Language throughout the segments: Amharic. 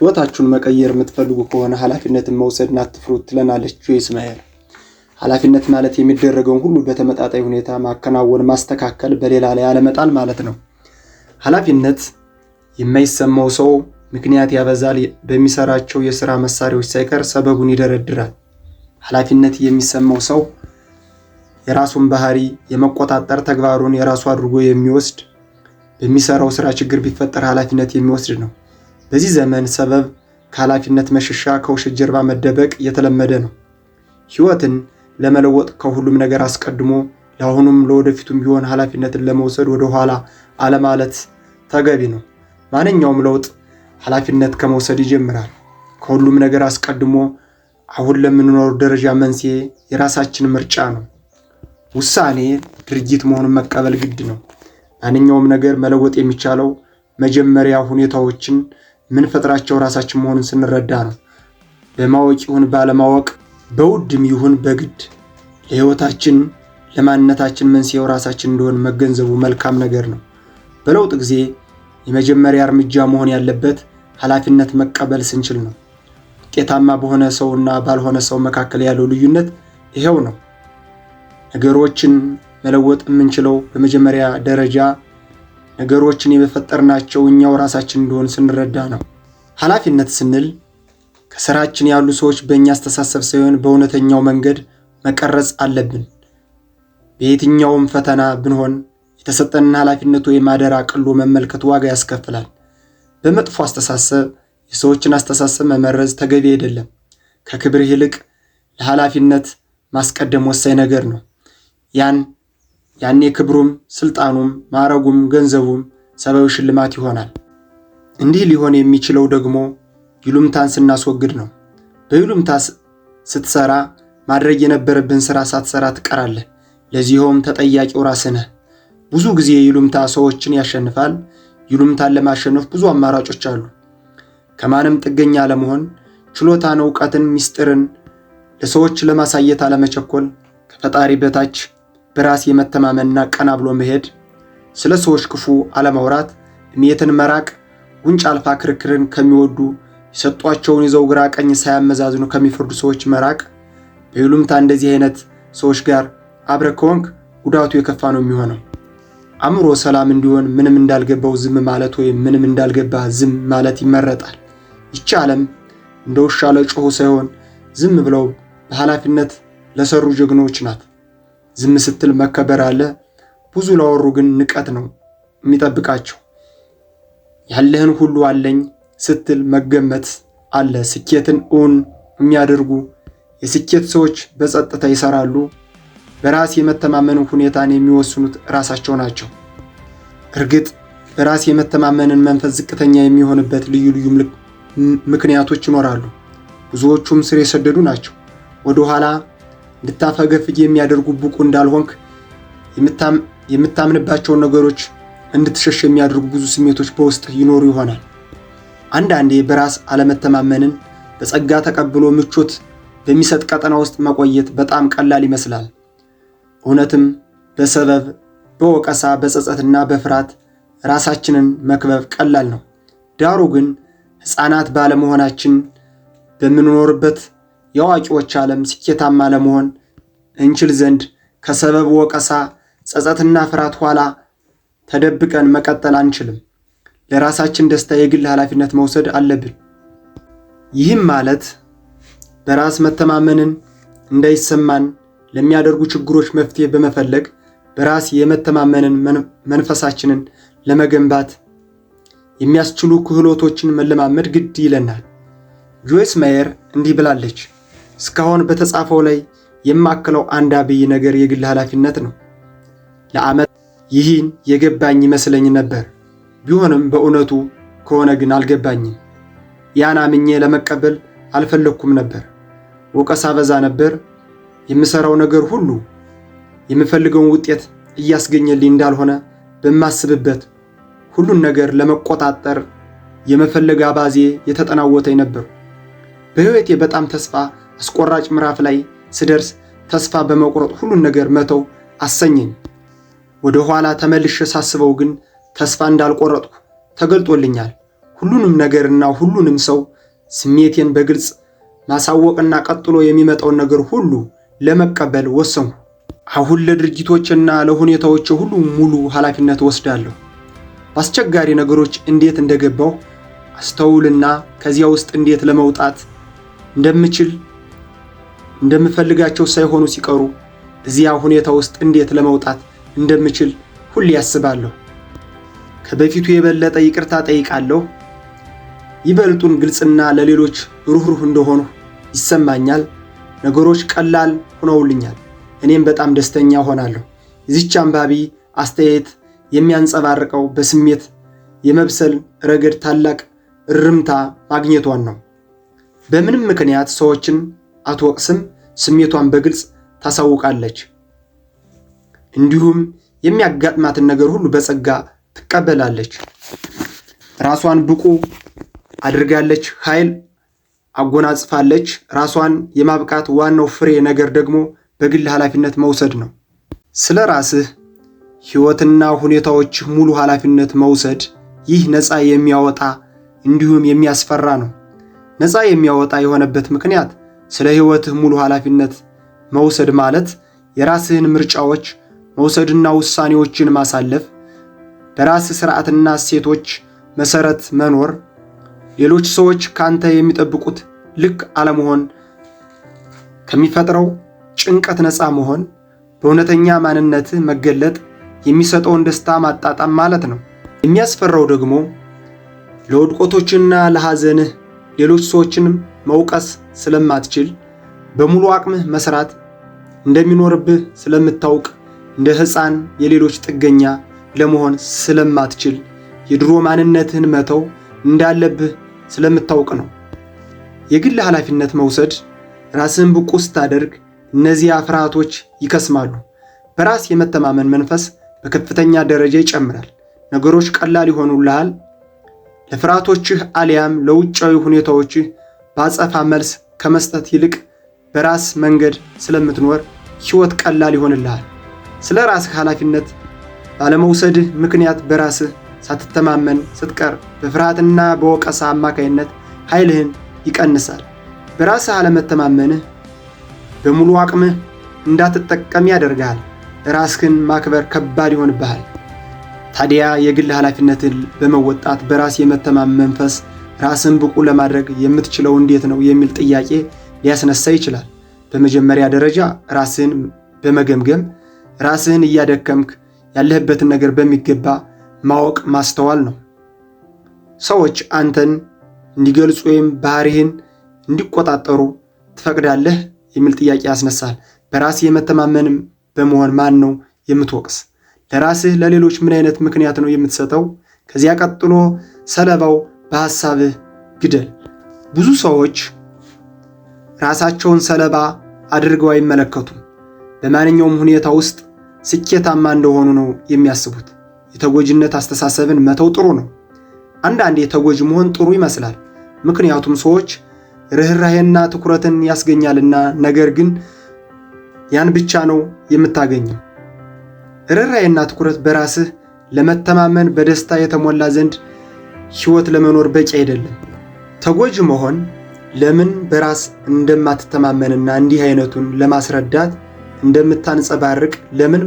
ሕይወታችሁን መቀየር የምትፈልጉ ከሆነ ኃላፊነትን መውሰድን አትፍሩት ትለናለች ጆይስ ማየር። ኃላፊነት ማለት የሚደረገውን ሁሉ በተመጣጣኝ ሁኔታ ማከናወን፣ ማስተካከል፣ በሌላ ላይ አለመጣል ማለት ነው። ኃላፊነት የማይሰማው ሰው ምክንያት ያበዛል፣ በሚሰራቸው የሥራ መሳሪያዎች ሳይቀር ሰበቡን ይደረድራል። ኃላፊነት የሚሰማው ሰው የራሱን ባህሪ የመቆጣጠር ተግባሩን የራሱ አድርጎ የሚወስድ፣ በሚሰራው ስራ ችግር ቢፈጠር ኃላፊነት የሚወስድ ነው። በዚህ ዘመን ሰበብ ከኃላፊነት መሸሻ፣ ከውሸት ጀርባ መደበቅ የተለመደ ነው። ሕይወትን ለመለወጥ ከሁሉም ነገር አስቀድሞ ለአሁኑም ለወደፊቱም ቢሆን ኃላፊነትን ለመውሰድ ወደ ኋላ አለማለት ተገቢ ነው። ማንኛውም ለውጥ ኃላፊነት ከመውሰድ ይጀምራል። ከሁሉም ነገር አስቀድሞ አሁን ለምንኖረው ደረጃ መንስኤ የራሳችን ምርጫ ነው። ውሳኔ ድርጊት መሆኑን መቀበል ግድ ነው። ማንኛውም ነገር መለወጥ የሚቻለው መጀመሪያ ሁኔታዎችን ምንፈጥራቸው ራሳችን መሆኑን ስንረዳ ነው። በማወቅ ይሁን ባለማወቅ፣ በውድም ይሁን በግድ ለሕይወታችን ለማንነታችን መንስኤው ራሳችን እንደሆን መገንዘቡ መልካም ነገር ነው። በለውጥ ጊዜ የመጀመሪያ እርምጃ መሆን ያለበት ኃላፊነት መቀበል ስንችል ነው። ውጤታማ በሆነ ሰውና ባልሆነ ሰው መካከል ያለው ልዩነት ይሄው ነው። ነገሮችን መለወጥ የምንችለው በመጀመሪያ ደረጃ ነገሮችን የፈጠርናቸው እኛው ራሳችን እንደሆን ስንረዳ ነው። ኃላፊነት ስንል ከስራችን ያሉ ሰዎች በእኛ አስተሳሰብ ሳይሆን በእውነተኛው መንገድ መቀረጽ አለብን። በየትኛውም ፈተና ብንሆን የተሰጠንን ኃላፊነት ወይም አደራ ቅሎ መመልከት ዋጋ ያስከፍላል። በመጥፎ አስተሳሰብ የሰዎችን አስተሳሰብ መመረዝ ተገቢ አይደለም። ከክብርህ ይልቅ ለኃላፊነት ማስቀደም ወሳኝ ነገር ነው። ያኔ ክብሩም፣ ስልጣኑም፣ ማዕረጉም፣ ገንዘቡም ሰብአዊ ሽልማት ይሆናል። እንዲህ ሊሆን የሚችለው ደግሞ ይሉኝታን ስናስወግድ ነው። በይሉኝታ ስትሰራ ማድረግ የነበረብን ስራ ሳትሰራ ትቀራለህ። ለዚህም ተጠያቂው ራስህ ነህ። ብዙ ጊዜ ይሉኝታ ሰዎችን ያሸንፋል። ይሉኝታን ለማሸነፍ ብዙ አማራጮች አሉ። ከማንም ጥገኛ አለመሆን፣ ችሎታን፣ እውቀትን፣ ሚስጥርን ለሰዎች ለማሳየት አለመቸኮል፣ ከፈጣሪ በታች በራስ የመተማመንና ቀና ብሎ መሄድ፣ ስለ ሰዎች ክፉ አለማውራት፣ እሜትን መራቅ፣ ጉንጭ አልፋ ክርክርን ከሚወዱ የሰጧቸውን ይዘው ግራ ቀኝ ሳያመዛዝኑ ከሚፈርዱ ሰዎች መራቅ። በይሉኝታ እንደዚህ አይነት ሰዎች ጋር አብረህ ከሆንክ ጉዳቱ የከፋ ነው የሚሆነው። አእምሮ ሰላም እንዲሆን ምንም እንዳልገባው ዝም ማለት ወይም ምንም እንዳልገባ ዝም ማለት ይመረጣል። ይቺ ዓለም እንደ ውሻ ለጮሁ ሳይሆን ዝም ብለው በኃላፊነት ለሰሩ ጀግኖች ናት። ዝም ስትል መከበር አለ። ብዙ ላወሩ ግን ንቀት ነው የሚጠብቃቸው። ያለህን ሁሉ አለኝ ስትል መገመት አለ። ስኬትን እውን የሚያደርጉ የስኬት ሰዎች በጸጥታ ይሰራሉ። በራስ የመተማመን ሁኔታን የሚወስኑት ራሳቸው ናቸው። እርግጥ በራስ የመተማመንን መንፈስ ዝቅተኛ የሚሆንበት ልዩ ልዩ ምክንያቶች ይኖራሉ። ብዙዎቹም ስር የሰደዱ ናቸው። ወደኋላ እንድታፈገፍግ የሚያደርጉ ብቁ እንዳልሆንክ የምታምንባቸውን ነገሮች እንድትሸሽ የሚያደርጉ ብዙ ስሜቶች በውስጥ ይኖሩ ይሆናል። አንዳንዴ በራስ አለመተማመንን በጸጋ ተቀብሎ ምቾት በሚሰጥ ቀጠና ውስጥ መቆየት በጣም ቀላል ይመስላል። እውነትም በሰበብ፣ በወቀሳ፣ በጸጸትና በፍርሃት ራሳችንን መክበብ ቀላል ነው። ዳሩ ግን ሕፃናት ባለመሆናችን በምንኖርበት የአዋቂዎች ዓለም ስኬታማ ለመሆን እንችል ዘንድ ከሰበብ፣ ወቀሳ፣ ጸጸትና ፍርሃት ኋላ ተደብቀን መቀጠል አንችልም። ለራሳችን ደስታ የግል ኃላፊነት መውሰድ አለብን። ይህም ማለት በራስ መተማመንን እንዳይሰማን ለሚያደርጉ ችግሮች መፍትሄ በመፈለግ በራስ የመተማመንን መንፈሳችንን ለመገንባት የሚያስችሉ ክህሎቶችን መለማመድ ግድ ይለናል። ጆይስ ማየር እንዲህ ብላለች። እስካሁን በተጻፈው ላይ የማክለው አንድ አብይ ነገር የግል ኃላፊነት ነው። ለዓመት ይህን የገባኝ ይመስለኝ ነበር። ቢሆንም በእውነቱ ከሆነ ግን አልገባኝም። ያን አምኜ ለመቀበል አልፈለግኩም ነበር። ወቀሳ በዛ ነበር። የምሰራው ነገር ሁሉ የምፈልገውን ውጤት እያስገኘልኝ እንዳልሆነ በማስብበት ሁሉን ነገር ለመቆጣጠር የመፈለግ አባዜ የተጠናወተኝ ነበር። በሕይወቴ በጣም ተስፋ አስቆራጭ ምዕራፍ ላይ ስደርስ ተስፋ በመቁረጥ ሁሉን ነገር መተው አሰኘኝ። ወደ ኋላ ተመልሼ ሳስበው ግን ተስፋ እንዳልቆረጥኩ ተገልጦልኛል። ሁሉንም ነገርና ሁሉንም ሰው ስሜቴን በግልጽ ማሳወቅና ቀጥሎ የሚመጣውን ነገር ሁሉ ለመቀበል ወሰንኩ። አሁን ለድርጊቶችና ለሁኔታዎች ሁሉ ሙሉ ኃላፊነት ወስዳለሁ። በአስቸጋሪ ነገሮች እንዴት እንደገባሁ አስተውልና ከዚያ ውስጥ እንዴት ለመውጣት እንደምችል እንደምፈልጋቸው ሳይሆኑ ሲቀሩ እዚያ ሁኔታ ውስጥ እንዴት ለመውጣት እንደምችል ሁሌ ያስባለሁ። ከበፊቱ የበለጠ ይቅርታ ጠይቃለሁ። ይበልጡን ግልጽና ለሌሎች ሩህሩህ እንደሆንሁ ይሰማኛል። ነገሮች ቀላል ሆነውልኛል። እኔም በጣም ደስተኛ ሆናለሁ። የዚች አንባቢ አስተያየት የሚያንጸባርቀው በስሜት የመብሰል ረገድ ታላቅ እርምታ ማግኘቷን ነው። በምንም ምክንያት ሰዎችን አትወቅስም፣ ስሜቷን በግልጽ ታሳውቃለች። እንዲሁም የሚያጋጥማትን ነገር ሁሉ በጸጋ ትቀበላለች። ራሷን ብቁ አድርጋለች፣ ኃይል አጎናጽፋለች። ራሷን የማብቃት ዋናው ፍሬ ነገር ደግሞ በግል ኃላፊነት መውሰድ ነው። ስለ ራስህ ሕይወትና ሁኔታዎች ሙሉ ኃላፊነት መውሰድ ይህ ነፃ የሚያወጣ እንዲሁም የሚያስፈራ ነው። ነፃ የሚያወጣ የሆነበት ምክንያት ስለ ሕይወትህ ሙሉ ኃላፊነት መውሰድ ማለት የራስህን ምርጫዎች መውሰድና ውሳኔዎችን ማሳለፍ፣ በራስህ ስርዓትና እሴቶች መሰረት መኖር፣ ሌሎች ሰዎች ካንተ የሚጠብቁት ልክ አለመሆን ከሚፈጥረው ጭንቀት ነፃ መሆን፣ በእውነተኛ ማንነትህ መገለጥ የሚሰጠውን ደስታ ማጣጣም ማለት ነው። የሚያስፈራው ደግሞ ለውድቀቶችና ለሐዘንህ ሌሎች ሰዎችንም መውቀስ ስለማትችል በሙሉ አቅምህ መስራት እንደሚኖርብህ ስለምታውቅ እንደ ሕፃን የሌሎች ጥገኛ ለመሆን ስለማትችል የድሮ ማንነትህን መተው እንዳለብህ ስለምታውቅ ነው። የግል ኃላፊነት መውሰድ ራስህን ብቁ ስታደርግ እነዚያ ፍርሃቶች ይከስማሉ። በራስ የመተማመን መንፈስ በከፍተኛ ደረጃ ይጨምራል። ነገሮች ቀላል ይሆኑልሃል። ለፍርሃቶችህ አሊያም ለውጫዊ ሁኔታዎችህ በአጸፋ መልስ ከመስጠት ይልቅ በራስ መንገድ ስለምትኖር ሕይወት ቀላል ይሆንልሃል። ስለ ራስህ ኃላፊነት ባለመውሰድህ ምክንያት በራስህ ሳትተማመን ስትቀር በፍርሃትና በወቀሳ አማካይነት ኃይልህን ይቀንሳል። በራስህ አለመተማመንህ በሙሉ አቅምህ እንዳትጠቀም ያደርግሃል። ራስህን ማክበር ከባድ ይሆንብሃል። ታዲያ የግል ኃላፊነትን በመወጣት በራስ የመተማመን መንፈስ ራስን ብቁ ለማድረግ የምትችለው እንዴት ነው የሚል ጥያቄ ሊያስነሳ ይችላል። በመጀመሪያ ደረጃ ራስህን በመገምገም ራስህን እያደከምክ ያለህበትን ነገር በሚገባ ማወቅ ማስተዋል ነው። ሰዎች አንተን እንዲገልጹ ወይም ባህሪህን እንዲቆጣጠሩ ትፈቅዳለህ የሚል ጥያቄ ያስነሳል። በራስህ የመተማመንም በመሆን ማን ነው የምትወቅስ? ለራስህ ለሌሎች ምን አይነት ምክንያት ነው የምትሰጠው? ከዚያ ቀጥሎ ሰለባው በሐሳብህ ግደል። ብዙ ሰዎች ራሳቸውን ሰለባ አድርገው አይመለከቱም። በማንኛውም ሁኔታ ውስጥ ስኬታማ እንደሆኑ ነው የሚያስቡት። የተጎጂነት አስተሳሰብን መተው ጥሩ ነው። አንዳንዴ ተጎጂ መሆን ጥሩ ይመስላል፣ ምክንያቱም ሰዎች ርኅራሄና ትኩረትን ያስገኛልና። ነገር ግን ያን ብቻ ነው የምታገኘው። ርኅራሄና ትኩረት በራስህ ለመተማመን በደስታ የተሞላ ዘንድ ሕይወት ለመኖር በቂ አይደለም። ተጎጂ መሆን ለምን በራስ እንደማትተማመንና እንዲህ አይነቱን ለማስረዳት እንደምታንጸባርቅ ለምን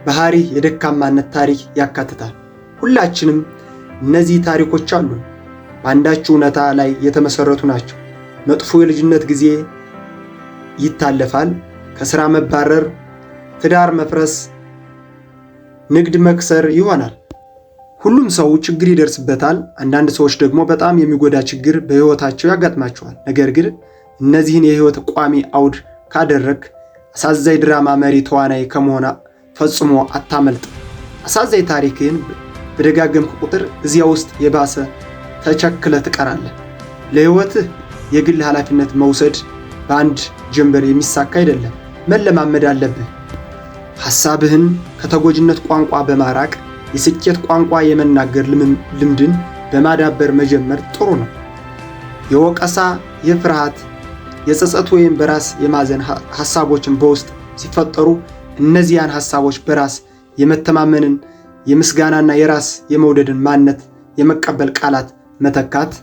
ባህሪህ የደካማነት ታሪክ ያካትታል። ሁላችንም እነዚህ ታሪኮች አሉን። በአንዳች እውነታ ላይ የተመሰረቱ ናቸው። መጥፎ የልጅነት ጊዜ ይታለፋል። ከስራ መባረር፣ ትዳር መፍረስ፣ ንግድ መክሰር ይሆናል። ሁሉም ሰው ችግር ይደርስበታል። አንዳንድ ሰዎች ደግሞ በጣም የሚጎዳ ችግር በሕይወታቸው ያጋጥማቸዋል። ነገር ግን እነዚህን የሕይወት ቋሚ አውድ ካደረግ አሳዛኝ ድራማ መሪ ተዋናይ ከመሆን ፈጽሞ አታመልጥ። አሳዛኝ ታሪክህን በደጋገምክ ቁጥር እዚያ ውስጥ የባሰ ተቸክለህ ትቀራለህ። ለሕይወትህ የግል ኃላፊነት መውሰድ በአንድ ጀንበር የሚሳካ አይደለም። መለማመድ አለብህ። ሐሳብህን ከተጎጂነት ቋንቋ በማራቅ የስኬት ቋንቋ የመናገር ልምድን በማዳበር መጀመር ጥሩ ነው። የወቀሳ፣ የፍርሃት፣ የጸጸት ወይም በራስ የማዘን ሐሳቦችን በውስጥ ሲፈጠሩ እነዚያን ሐሳቦች በራስ የመተማመንን የምስጋናና የራስ የመውደድን ማንነት የመቀበል ቃላት መተካት።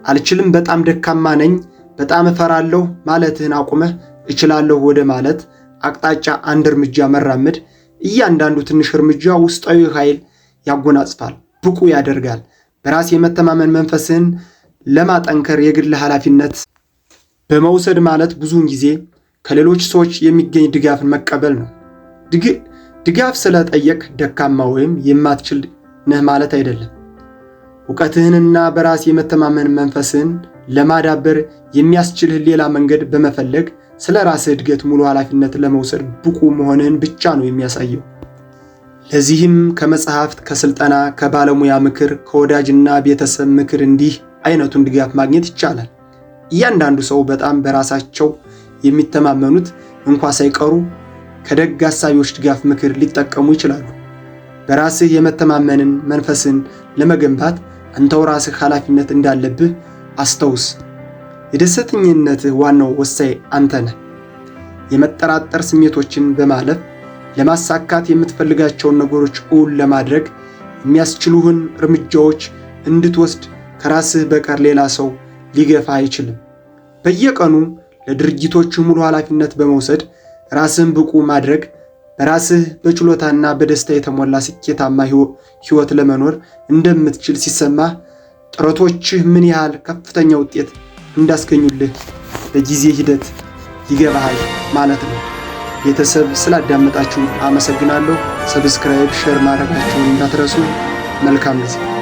አልችልም፣ በጣም ደካማ ነኝ፣ በጣም እፈራለሁ ማለትህን አቁመህ እችላለሁ ወደ ማለት አቅጣጫ አንድ እርምጃ መራመድ። እያንዳንዱ ትንሽ እርምጃ ውስጣዊ ኃይል ያጎናጽፋል፣ ብቁ ያደርጋል። በራስ የመተማመን መንፈስህን ለማጠንከር የግል ኃላፊነት በመውሰድ ማለት ብዙውን ጊዜ ከሌሎች ሰዎች የሚገኝ ድጋፍን መቀበል ነው። ድጋፍ ስለጠየቅ ደካማ ወይም የማትችል ነህ ማለት አይደለም። እውቀትህንና በራስ የመተማመን መንፈስህን ለማዳበር የሚያስችልህ ሌላ መንገድ በመፈለግ ስለ ራስህ እድገት ሙሉ ኃላፊነት ለመውሰድ ብቁ መሆንህን ብቻ ነው የሚያሳየው። ለዚህም ከመጽሐፍት፣ ከስልጠና፣ ከባለሙያ ምክር፣ ከወዳጅና ቤተሰብ ምክር እንዲህ አይነቱን ድጋፍ ማግኘት ይቻላል። እያንዳንዱ ሰው በጣም በራሳቸው የሚተማመኑት እንኳ ሳይቀሩ ከደግ አሳቢዎች ድጋፍ ምክር ሊጠቀሙ ይችላሉ። በራስህ የመተማመንን መንፈስን ለመገንባት አንተው ራስህ ኃላፊነት እንዳለብህ አስታውስ። የደስተኝነትህ ዋናው ወሳኝ አንተ ነህ። የመጠራጠር ስሜቶችን በማለፍ ለማሳካት የምትፈልጋቸውን ነገሮች እውን ለማድረግ የሚያስችሉህን እርምጃዎች እንድትወስድ ከራስህ በቀር ሌላ ሰው ሊገፋ አይችልም። በየቀኑ ለድርጊቶችህ ሙሉ ኃላፊነት በመውሰድ ራስህን ብቁ ማድረግ በራስህ በችሎታና በደስታ የተሞላ ስኬታማ ሕይወት ለመኖር እንደምትችል ሲሰማህ ጥረቶችህ ምን ያህል ከፍተኛ ውጤት እንዳስገኙልህ በጊዜ ሂደት ይገባሃል ማለት ነው። ቤተሰብ ስላዳመጣችሁ አመሰግናለሁ። Subscribe፣ share ማድረጋችሁን እንዳትረሱ። መልካም ጊዜ።